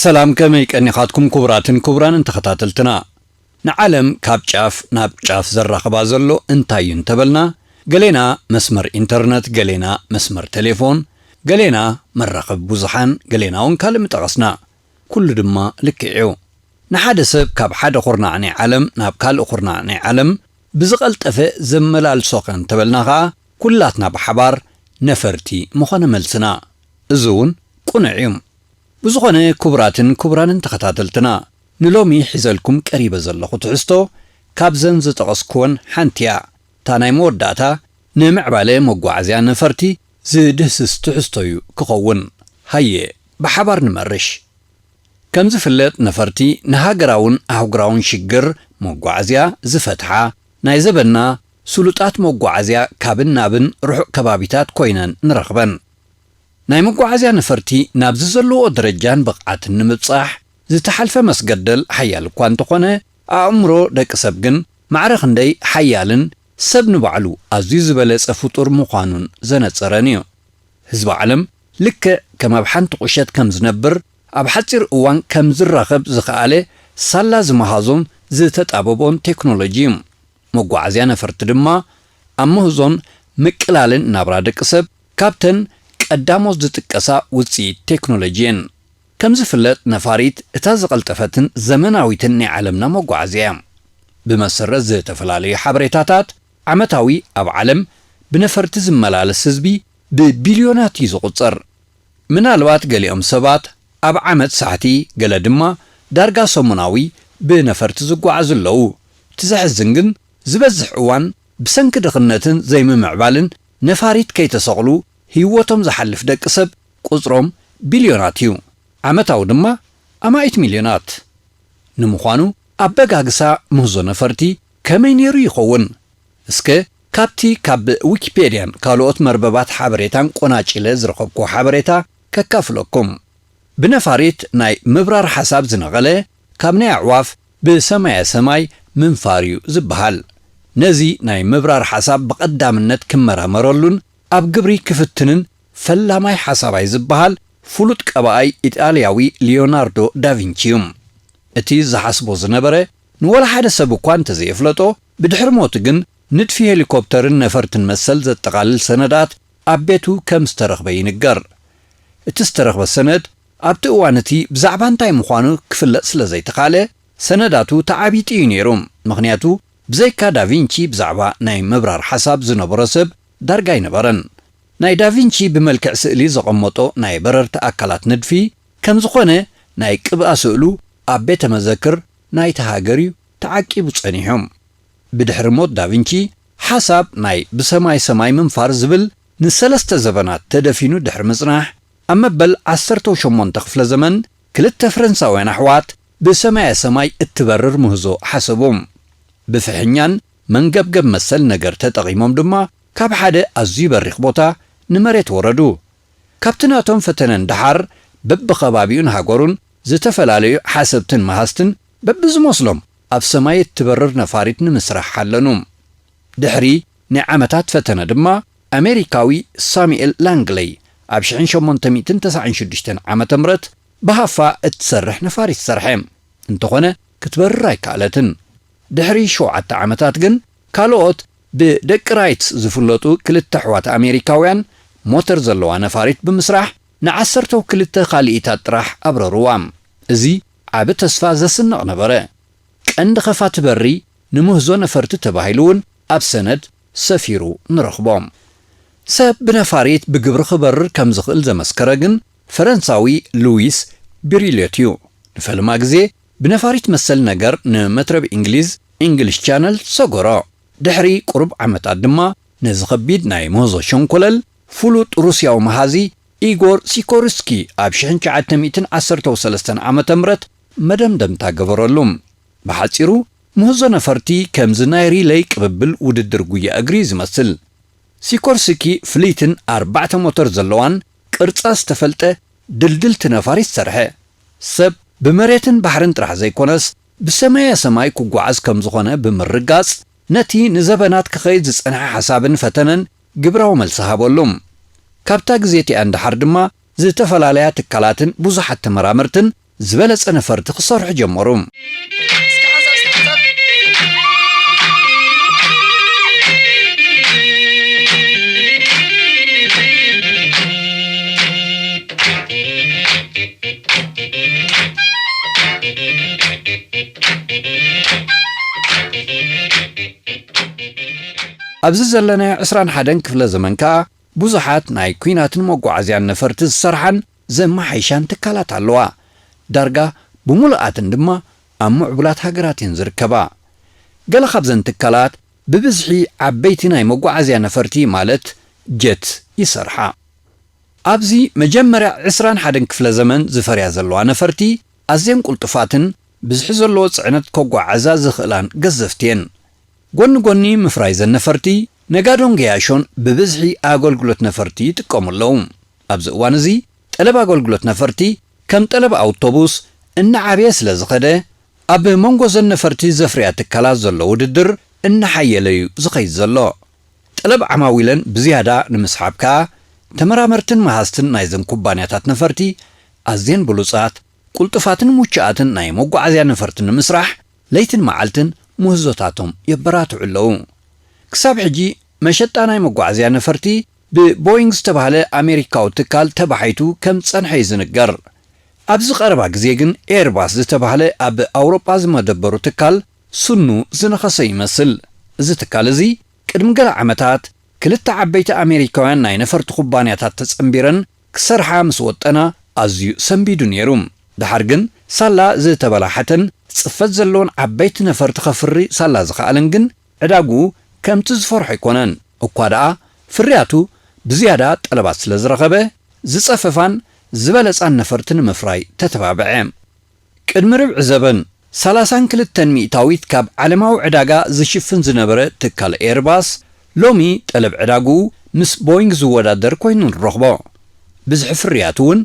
ሰላም፣ ከመይ ቀኒኻትኩም ክቡራትን ክቡራንን ተኸታተልትና? ንዓለም ካብ ጫፍ ናብ ጫፍ ዘራኽባ ዘሎ እንታይ እዩ እንተበልና፣ ገሌና መስመር ኢንተርነት፣ ገሌና መስመር ቴሌፎን፣ ገሌና መራኸቢ ብዙሓን፣ ገሌና እውን ካልእ ምጠቐስና። ኩሉ ድማ ልክዕ እዩ። ንሓደ ሰብ ካብ ሓደ ኹርናዕ ናይ ዓለም ናብ ካልእ ኹርናዕ ናይ ዓለም ብዝቐልጠፈ ዘመላልሶ ከ እንተበልና ኸኣ፣ ኩላትና ብሓባር ነፈርቲ ምኾነ መልስና። እዚ እውን ቅኑዕ እዩ። ብዝኾነ ክቡራትን ክቡራንን ተኸታተልትና፣ ንሎሚ ሒዘልኩም ቀሪበ ዘለኹ ትሕዝቶ ካብዘን ዝጠቐስኩወን ሓንቲ እያ። እታ ናይ መወዳእታ ንምዕባለ መጓዓዝያ ነፈርቲ ዝድህስስ ትሕዝቶ እዩ ክኸውን። ሃየ ብሓባር ንመርሽ። ከም ዝፍለጥ ነፈርቲ ንሃገራውን ኣህጉራውን ሽግር መጓዓዝያ ዝፈትሓ፣ ናይ ዘበንና ስሉጣት መጓዓዝያ ካብን ናብን ርሑቕ ከባቢታት ኮይነን ንረኽበን። ናይ መጓዓዝያ ነፈርቲ ናብዚ ዘለውኦ ደረጃን ብቕዓትን ንምብጻሕ ዝተሓልፈ መስገደል ሓያል እኳ እንተኾነ፣ ኣእምሮ ደቂ ሰብ ግን ማዕረ ክንደይ ሓያልን ሰብ ንባዕሉ ኣዝዩ ዝበለጸ ፍጡር ምዃኑን ዘነጸረን እዩ። ህዝቢ ዓለም ልክዕ ከም ኣብ ሓንቲ ቁሸት ከም ዝነብር፣ ኣብ ሓጺር እዋን ከም ዝራኸብ ዝኸኣለ ሳላ ዝመሃዞን ዝተጣበቦን ቴክኖሎጂ እዩ። መጓዓዝያ ነፈርቲ ድማ ኣብ ምህዞን ምቅላልን ናብራ ደቂ ሰብ ካብተን ቀዳሞት ዝጥቀሳ ውጽኢት ቴክኖሎጂ እየን። ከም ዝፍለጥ፣ ነፋሪት እታ ዝቐልጠፈትን ዘመናዊትን ናይ ዓለምና መጓዓዝያ እያ። ብመሰረት ዝተፈላለዩ ሓበሬታታት፣ ዓመታዊ ኣብ ዓለም ብነፈርቲ ዝመላለስ ህዝቢ ብቢልዮናት እዩ ዝቑጸር። ምናልባት ገሊኦም ሰባት ኣብ ዓመት ሳሕቲ፣ ገለ ድማ ዳርጋ ሰሙናዊ ብነፈርቲ ዝጓዓዙ ኣለዉ። እቲ ዘሕዝን ግን፣ ዝበዝሕ እዋን ብሰንኪ ድኽነትን ዘይምምዕባልን ነፋሪት ከይተሰቕሉ ህይወቶም ዝሓልፍ ደቂ ሰብ ቁጽሮም ቢልዮናት እዩ። ዓመታዊ ድማ ኣማኢት ሚልዮናት። ንምዃኑ፣ ኣበጋግሳ ምህዞ ነፈርቲ ከመይ ነይሩ ይኸውን? እስከ ካብቲ ካብ ዊኪፔድያን ካልኦት መርበባት ሓበሬታን ቆናጪለ ዝረኸብኩዎ ሓበሬታ ከካፍለኩም። ብነፋሪት ናይ ምብራር ሓሳብ ዝነቐለ፣ ካብ ናይ ኣዕዋፍ ብሰማየ ሰማይ ምንፋር እዩ ዝበሃል። ነዚ ናይ ምብራር ሓሳብ ብቐዳምነት ክመራመረሉን ኣብ ግብሪ ክፍትንን ፈላማይ ሓሳባይ ዝበሃል ፍሉጥ ቀባኣይ ኢጣልያዊ ሊዮናርዶ ዳቪንቺ እዩ። እቲ ዝሓስቦ ዝነበረ ንወላ ሓደ ሰብ እኳ እንተዘየፍለጦ፣ ብድሕሪ ሞቱ ግን ንድፊ ሄሊኮፕተርን ነፈርትን መሰል ዘጠቓልል ሰነዳት ኣብ ቤቱ ከም ዝተረኽበ ይንገር። እቲ ዝተረኽበ ሰነድ ኣብቲ እዋን እቲ ብዛዕባ እንታይ ምዃኑ ክፍለጥ ስለ ዘይተኻእለ፣ ሰነዳቱ ተዓቢጡ እዩ ነይሩ። ምኽንያቱ፣ ብዘይካ ዳቪንቺ ብዛዕባ ናይ ምብራር ሓሳብ ዝነበሮ ሰብ ዳርጋ ኣይነበረን። ናይ ዳቪንቺ ብመልክዕ ስእሊ ዘቐመጦ ናይ በረርቲ ኣካላት ንድፊ ከም ዝኾነ ናይ ቅብኣ ስእሉ ኣብ ቤተ መዘክር ናይቲ ሃገር እዩ ተዓቂቡ ጸኒሑ። ብድሕሪ ሞት ዳቪንቺ፣ ሓሳብ ናይ ብሰማይ ሰማይ ምንፋር ዝብል ንሰለስተ ዘበናት ተደፊኑ ድሕሪ ምጽናሕ፣ ኣብ መበል ዓሰርተው ሸሞንተ ክፍለ ዘመን ክልተ ፈረንሳውያን ኣሕዋት ብሰማየ ሰማይ እትበርር ምህዞ ሓሰቡ። ብፍሕኛን መንገብገብ መሰል ነገር ተጠቒሞም ድማ ካብ ሓደ ኣዝዩ በሪኽ ቦታ ንመሬት ወረዱ። ካብቲ ናቶም ፈተነ ንደሓር፣ በብኸባቢኡን ሃገሩን ዝተፈላለዩ ሓሰብትን መሃዝትን በብዝመስሎም ኣብ ሰማይ እትበርር ነፋሪት ንምስራሕ ሓለኑ። ድሕሪ ናይ ዓመታት ፈተነ ድማ፣ ኣሜሪካዊ ሳሙኤል ላንግለይ ኣብ ሽሕን ሸሞንተ ሚእትን ተስዓን ሽዱሽተን ዓመተ ምህረት ብሃፋ እትሰርሕ ነፋሪት ሰርሐ። እንተኾነ፣ ክትበርር ኣይከኣለትን። ድሕሪ ሸውዓተ ዓመታት ግን፣ ካልኦት ብደቂ ራይትስ ዝፍለጡ ክልተ ኣሕዋት ኣሜሪካውያን ሞተር ዘለዋ ነፋሪት ብምስራሕ፣ ንዓሰርተው ክልተ ካልኢታት ጥራሕ ኣብረርዋ። እዚ ዓቢ ተስፋ ዘስንቕ ነበረ። ቀንዲ ኸፋቲ በሪ ንምህዞ ነፈርቲ ተባሂሉ እውን ኣብ ሰነድ ሰፊሩ ንረኽቦ። ሰብ ብነፋሪት ብግብሪ ክበርር ከም ዝኽእል ዘመስከረ ግን ፈረንሳዊ ሉዊስ ብሪልዮት እዩ። ንፈለማ ግዜ ብነፋሪት መሰል ነገር ንመትረብ እንግሊዝ፣ ኢንግሊሽ ቻነል፣ ሰገሮ። ድሕሪ ቁሩብ ዓመታት ድማ ነዚ ኸቢድ ናይ ምህዞ ሸንኮለል ፍሉጥ ሩስያዊ መሃዚ ኢጎር ሲኮርስኪ ኣብ ሽሕን ትሽዓተ ሚእትን ዓሰርተው ሰለስተን ዓመተ ምህረት መደምደምታ ገበረሉ። ብሓጺሩ፣ ምህዞ ነፈርቲ ከምዚ ናይ ሪለይ ቅብብል ውድድር ጉያ እግሪ እዩ ዝመስል። ሲኮርስኪ ፍልይትን ኣርባዕተ ሞተር ዘለዋን ቅርጻ ዝተፈልጠ ድልድልቲ ነፋሪት ሰርሐ። ሰብ ብመሬትን ባሕርን ጥራሕ ዘይኮነስ፣ ብሰማየ ሰማይ ክጓዓዝ ከም ዝኾነ ብምርጋጽ፣ ነቲ ንዘበናት ክኸይድ ዝጸንሐ ሓሳብን ፈተነን ግብራዊ መልሲ ሃበሉ። ካብታ ግዜ እቲኣ ንደሓር ድማ፣ ዝተፈላለያ ትካላትን ብዙሓት ተመራመርትን ዝበለጸ ነፈርቲ ክሰርሑ ጀመሩ። ኣብዚ ዘለናዮ ዕስራን ሓደን ክፍለ ዘመን ከኣ ብዙሓት ናይ ኲናትን መጓዓዝያን ነፈርቲ ዝሰርሓን ዘመሓይሻን ትካላት ኣለዋ። ዳርጋ ብምሉኣተን ድማ ኣብ ምዕቡላት ሃገራት እየን ዝርከባ። ገለ ካብዘን ትካላት ብብዝሒ ዓበይቲ ናይ መጓዓዝያ ነፈርቲ ማለት ጀት ይሰርሓ። ኣብዚ መጀመርያ ዕስራን ሓደን ክፍለ ዘመን ዝፈርያ ዘለዋ ነፈርቲ ኣዝየን ቁልጡፋትን ብዝሒ ዘለዎ ጽዕነት ከጓዓዛ ዝኽእላን ገዘፍቲ እየን። ጎኒ ጎኒ ምፍራይ ዘን ነፈርቲ፣ ነጋዶን ገያሾን ብብዝሒ ኣገልግሎት ነፈርቲ ይጥቀሙ ኣለዉ። ኣብዚ እዋን እዚ ጠለብ ኣገልግሎት ነፈርቲ ከም ጠለብ ኣውቶቡስ እናዓበየ ስለ ዝኸደ፣ ኣብ መንጎ ዘን ነፈርቲ ዘፍርያ ትካላት ዘሎ ውድድር እናሓየለ እዩ ዝኸይድ ዘሎ። ጠለብ ዓማዊለን ብዝያዳ ንምስሓብ ከኣ፣ ተመራመርትን መሃዝትን ናይዘን ኩባንያታት ነፈርቲ ኣዝየን ብሉጻት፣ ቁልጡፋትን ምቹኣትን ናይ መጓዓዝያ ነፈርቲ ንምስራሕ ለይትን መዓልትን ምህዞታቶም የበራትዑ ኣለዉ። ክሳብ ሕጂ መሸጣ ናይ መጓዓዝያ ነፈርቲ ብቦይንግ ዝተባህለ ኣሜሪካዊ ትካል ተባሒቱ ከም ዝጸንሐ እዩ ዝንገር። ኣብዚ ቀረባ ግዜ ግን ኤርባስ ዝተባህለ ኣብ ኣውሮጳ ዝመደበሩ ትካል ስኑ ዝነኸሰ ይመስል። እዚ ትካል እዚ ቅድሚ ገለ ዓመታት ክልተ ዓበይቲ ኣሜሪካውያን ናይ ነፈርቲ ኩባንያታት ተጸንቢረን ክሰርሓ ምስ ወጠና ኣዝዩ ሰንቢዱ ነይሩ። ደሓር ግን ሳላ ዝተበላሓተን ጽፈት ዘለዎን ዓበይቲ ነፈርቲ ከፍሪ ሳላ ዝኸኣለን ግን ዕዳግኡ ከምቲ ዝፈርሖ ኣይኮነን። እኳ ደኣ ፍርያቱ ብዝያዳ ጠለባት ስለ ዝረኸበ ዝጸፈፋን ዝበለጻን ነፈርቲ ንምፍራይ ተተባብዐ። ቅድሚ ርብዒ ዘበን ሰላሳን ክልተን ሚእታዊት ካብ ዓለማዊ ዕዳጋ ዝሽፍን ዝነበረ ትካል ኤርባስ ሎሚ ጠለብ ዕዳግኡ ምስ ቦይንግ ዝወዳደር ኮይኑ ንረኽቦ። ብዝሒ ፍርያት እውን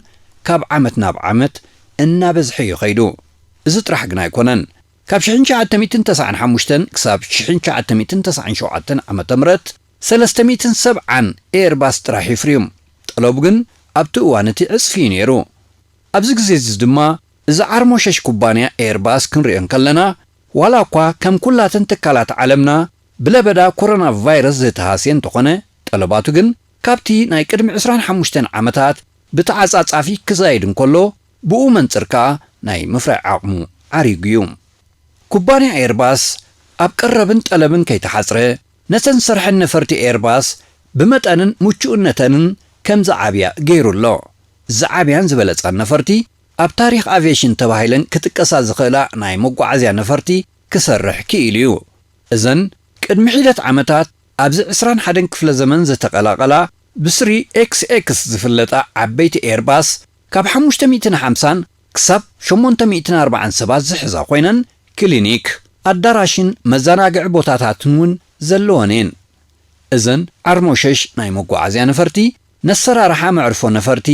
ካብ ዓመት ናብ ዓመት እናበዝሐ እዩ ከይዱ። እዚ ጥራሕ ግን ኣይኮነን። ካብ ሽሕን ትሽዓተ ሚእትን ተስዓን ሓሙሽተን ክሳብ ሽሕን ትሽዓተ ሚእትን ተስዓን ሸውዓተን ዓመተ ምህረት ሰለስተ ሚእትን ሰብዓን ኤርባስ ጥራሕ ይፍርዩ። ጠለቡ ግን ኣብቲ እዋን እቲ ዕጽፊ እዩ ነይሩ። ኣብዚ ግዜ እዚ ድማ እዚ ዓርሞሸሽ ኩባንያ ኤርባስ ክንሪኦ እንከለና፣ ዋላ እኳ ከም ኩላተን ትካላት ዓለምና ብለበዳ ኮሮና ቫይረስ ዝተሃስየ እንተኾነ፣ ጠለባቱ ግን ካብቲ ናይ ቅድሚ ዕስራን ሓሙሽተን ዓመታት ብተዓጻጻፊ ክዛይድ እንከሎ፣ ብኡ መንጽር ከኣ ናይ ምፍራይ ዓቕሙ ዓሪጉ እዩ። ኩባንያ ኤርባስ ኣብ ቀረብን ጠለብን ከይተሓጽረ፣ ነተን ዝሰርሐን ነፈርቲ ኤርባስ ብመጠንን ምቹእነተንን ከም ዝዓብያ ገይሩ ኣሎ። ዝዓብያን ዝበለጻን ነፈርቲ ኣብ ታሪኽ ኣቪየሽን ተባሂለን ክጥቀሳ ዝኽእላ ናይ መጓዓዝያ ነፈርቲ ክሰርሕ ክኢሉ እዩ። እዘን ቅድሚ ሒደት ዓመታት ኣብዚ ዕስራን ሓደን ክፍለ ዘመን ዝተቐላቐላ ብስሪ ኤክስ ኤክስ ዝፍለጣ ዓበይቲ ኤርባስ ካብ ሓሙሽተ ሚእትን ሓምሳን ክሳብ ሸሞንተ ሚእትን ኣርባዓን ሰባት ዝሕዛ ኮይነን፣ ክሊኒክ፣ ኣዳራሽን መዘናግዒ ቦታታትን እውን ዘለወን እየን። እዘን ዓርሞሸሽ ናይ መጓዓዝያ ነፈርቲ፣ ነሰራርሓ መዕርፎ ነፈርቲ፣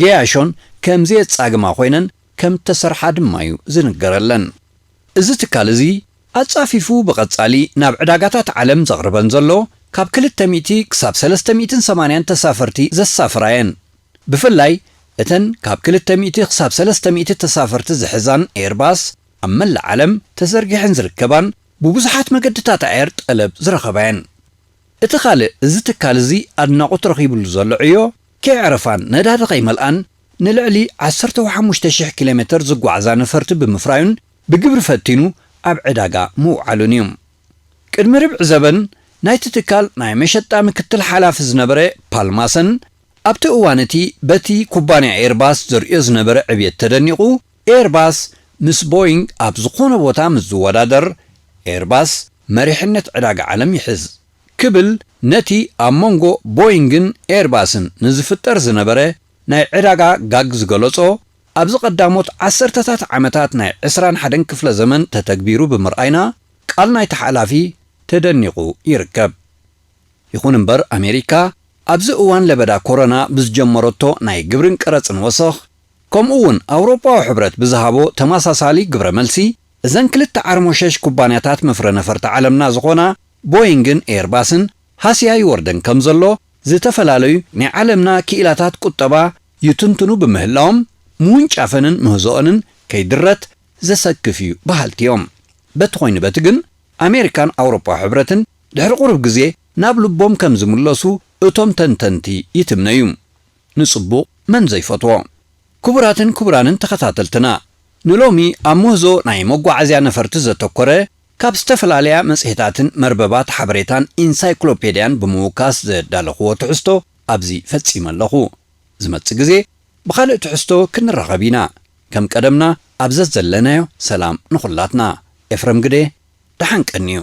ገያሾን ከም ዘየጻግማ ኮይነን ከም እተሰርሓ ድማ እዩ ዝንገረለን። እዚ ትካል እዚ ኣጻፊፉ ብቐጻሊ ናብ ዕዳጋታት ዓለም ዘቕርበን ዘሎ ካብ ክልተ ሚእቲ ክሳብ ሰለስተ ሚእትን ሰማንያን ተሳፈርቲ ዘሳፍራ እየን። ብፍላይ እተን ካብ ክልተ ሚእቲ ክሳብ ሰለስተ ሚእቲ ተሳፈርቲ ዝሕዛን ኤርባስ ኣብ መላእ ዓለም ተዘርጊሐን ዝርከባን ብብዙሓት መገድታት ኣየር ጠለብ ዝረኸባ እየን። እቲ ካልእ እዚ ትካል እዚ ኣድናቖት ረኺብሉ ዘሎ ዕዮ ከየዕረፋን ነዳዲ ከይመልኣን ንልዕሊ ዓሰርተ ሓሙሽተ ሽሕ ኪሎ ሜተር ዝጓዓዛ ነፈርቲ ብምፍራዩን ብግብሪ ፈቲኑ ኣብ ዕዳጋ ምውዓሉን እዩ። ቅድሚ ርብዒ ዘበን ናይቲ ትካል ናይ መሸጣ ምክትል ሓላፊ ዝነበረ ፓልማሰን ኣብቲ እዋን እቲ በቲ ኩባንያ ኤርባስ ዘርእዮ ዝነበረ ዕብየት ተደኒቑ፣ ኤርባስ ምስ ቦይንግ ኣብ ዝኾነ ቦታ ምስ ዝወዳደር፣ ኤርባስ መሪሕነት ዕዳጋ ዓለም ይሕዝ ክብል ነቲ ኣብ መንጎ ቦይንግን ኤርባስን ንዝፍጠር ዝነበረ ናይ ዕዳጋ ጋግ ዝገለጾ፣ ኣብዚ ቀዳሞት ዓሰርተታት ዓመታት ናይ ዕስራን ሓደን ክፍለ ዘመን ተተግቢሩ ብምርኣይና፣ ቃል ናይቲ ሓላፊ ተደኒቑ ይርከብ። ይኹን እምበር፣ ኣሜሪካ ኣብዚ እዋን ለበዳ ኮሮና ብዝጀመረቶ ናይ ግብርን ቀረጽን ወሰኽ፣ ከምኡ እውን ኣውሮጳዊ ሕብረት ብዝሃቦ ተመሳሳሊ ግብረ መልሲ፣ እዘን ክልተ ዓርሞሸሽ ኩባንያታት መፍረ ነፈርቲ ዓለምና ዝኾና ቦይንግን ኤርባስን ሃስያ ይወርደን ከም ዘሎ ዝተፈላለዩ ናይ ዓለምና ክኢላታት ቁጠባ ይትንትኑ ብምህላዎም፣ ምውንጫፈንን ምህዞኦንን ከይድረት ዘሰክፍ እዩ በሃልቲ እዮም። በቲ ኮይኑ በቲ ግን ኣሜሪካን ኣውሮፓ ሕብረትን ድሕሪ ቁሩብ ግዜ ናብ ልቦም ከም ዝምለሱ እቶም ተንተንቲ ይትምነዩ። ንጽቡቕ መን ዘይፈትዎ? ክቡራትን ክቡራንን ተኸታተልትና፣ ንሎሚ ኣብ ምህዞ ናይ መጓዓዝያ ነፈርቲ ዘተኮረ ካብ ዝተፈላለያ መጽሔታትን መርበባት ሓበሬታን ኢንሳይክሎፔድያን ብምውካስ ዘዳለኽዎ ትሕዝቶ ኣብዚ ፈጺመ ኣለኹ። ዝመጽእ ግዜ ብኻልእ ትሕዝቶ ክንራኸብ ኢና። ከም ቀደምና ኣብ ዘዘለናዮ ሰላም ንኹላትና። ኤፍረም ግደ፣ ደሓን ቀንዩ።